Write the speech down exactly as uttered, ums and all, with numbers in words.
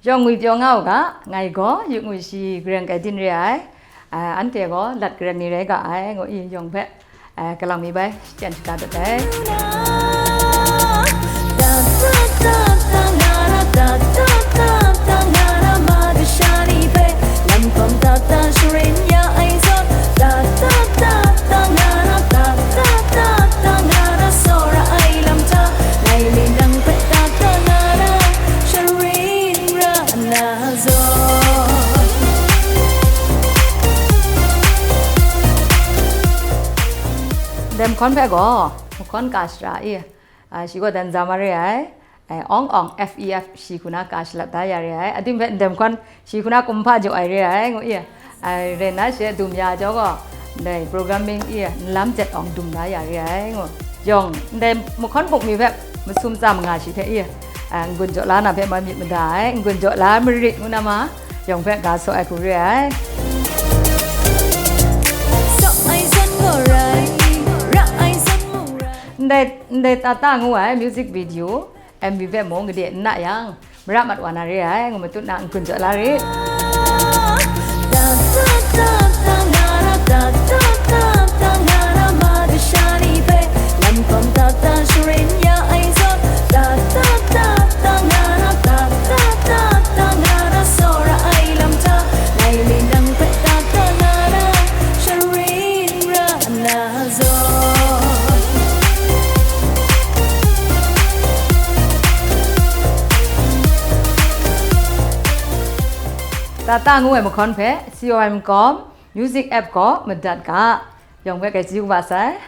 Yawng ngwi pyaw nga u ga, ngai gaw yuk ngwi shi gareng kai din re ai. Ah, anhte gaw lat gareng ni rai ga ai, ngu i yawng hpe, ah, kalang mi bai, shachyen shada dat ai. Ndai mahkawn hpe gaw, mahkawn ka shara i, a, shi gaw dan za ma re ai, ai, awng awng F E F shi hku na ka shalat da ya re ai, ating hpe ndai mahkawn shi hku na kumhpa jaw ai re ai, ngu i, ai, rai nna she dum ya jau gaw, ndai programming i, nlam jet awng dum da ya re ai, ngu. Yawng, ndai mahkawn buk mi hpe masum tsa manga shi hte i, a, n-gun jaw la na hpe mai myit mada ai, n-gun jaw la marit ngu na ma, yawng hpe ga saw ai hku re ai. Saw ai zawn gaw rai, ra ai zawn mung rai. Ndai, ndai Tata ngu ai music video, M V hpe mung gade n na yang, mara mat wa na re ai, ngu matut na n-gun jaw la rit. Tata ngu ai mahkawn hpe C O M com music app kaw madat ga, yawng hpe grai chyeju kaba sai.